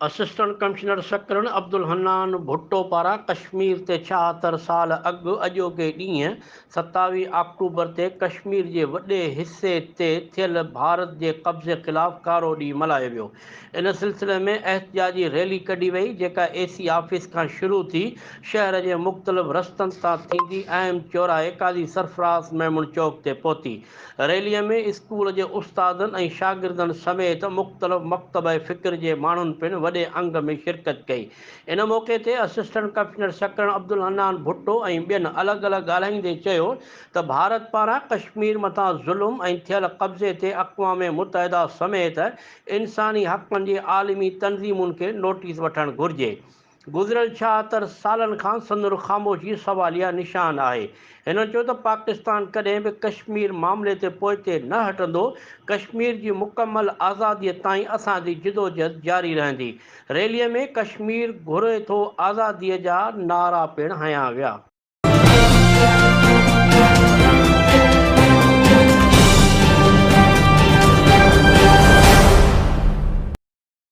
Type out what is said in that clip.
Assistant commissioner Sakrand Abdul Hannan Bhutto پاران ڪشمير تي 76 سال اڳ اڄوڪي ڏينهن 27 آڪٽوبر تي ڪشمير جي وڏي حصي تي ٿيل ڀارت جي قبضي خلاف ڪارو ڏينهن ملهايو ويو. ان سلسلي ۾ احتجاجي ريلي ڪڍي وئي جيڪا اي سي آفيس کان شروع ٿي شهر جي مختلف رستن تان ٿيندي اهم چوراهي قاضي سرفراز ميمڻ چوڪ تي پهتي. ريلي ۾ اسڪول جي استادن ۽ شاگردن سميت مختلف مڪتبه فڪر جي ماڻهن پڻ وڏي انگ ۾ شرڪت ڪئي. ان موقعي تي اسسٽنٽ ڪمشنر سڪرنڊ عبدالحنان ڀٽو ۽ ٻين الڳ الڳ ڳالهائيندي چيو ته ڀارت پاران ڪشمير مٿان ظلم ۽ ٿيل قبضي تي اقوام متحده سميت انساني حقن جي عالمي تنظيمن کي نوٽيس وٺڻ گهرجي. گذريل 76 سالن کان سندن خاموشي سواليه نشان آهي. هن چيو ته پاڪستان ڪڏهن به ڪشمير معاملي تي پوئتي نه هٽندو، ڪشمير جي مڪمل آزادي تائين اسان جي جدوجهد جاري رهندي. ريلي ۾ ڪشمير گهري ٿو آزادي جا نعرا پڻ هنيا ويا.